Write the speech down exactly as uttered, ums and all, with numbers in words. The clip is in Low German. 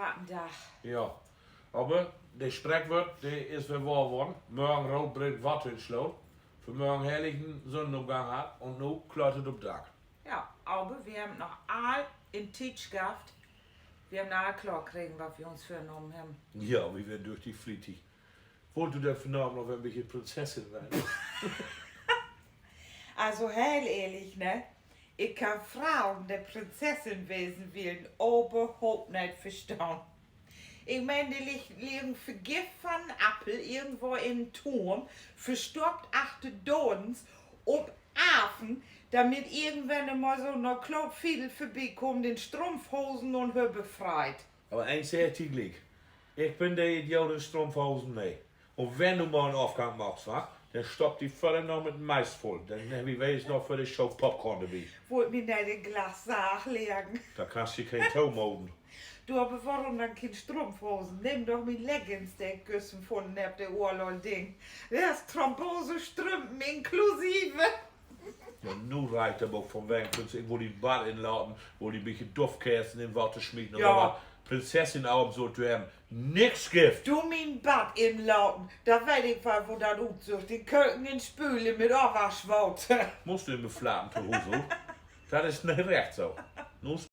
Wat en Dag. Ja. Aver de Spreekwoort, de is weer wahr worrn: Mörgen root bringt Water in Sloot. Vanmörgen herrlichen Sünnenopgang hatt un nu klattert 't op Dack. Ja, aver wi hebbt noch all in Tiet schafft. Wi hebbt all klaar kregen, wat wi uns vörnahmen hebbt. Ja, wi weren düchtig flietig. Wullt du denn vanavend noch en beten Prinzessin ween? Also heel ehrlich, ne? Ik kann Frauen, de Prinzessin wesen willen, överhaupt neet verstahn. Ik meen, de liggt, liggen vergift van en Appel irgendwo in en Turm, verstoppt achter Dörns, op Aven, damit irgendwenn mal so 'n Klootfiedel vörbikaamt in Strumpfhosen un hör befreit. Aver eens segg ik di gliek: Ik bün de Idioot in Strumpfhosen neet. Un wenn du mal en Afgang maakst, wa, denn stopp di vörher noch mit Mais vull. Denn hebbt wi wenigstens noch för de Show Popcorn dorbi. Wullt mi neet in Glassaag leggen. Dor kannst di keen tomoden. Du, aver worüm denn keen Strumpfhosen? Nehm doch mien Leggings, de ik güstern funnen hebb, de oll, oll Ding. Dor is Thrombosestrümpen inklusive. Ja, nu reckt dat ok. Van wegen kunnst du irgendwo dien Bad inlaten, wo di en beten Duftkerzen in Water smieten oder wat. Prinzessinavend sall 't dor nix geven. Du, mien Bad inlaten, dor weet ik woll, wo dat utsücht. In Köken in Spüle mit Afwaschwater. Musst du in beflaten to Huus ok? Dat is neet recht so. Nu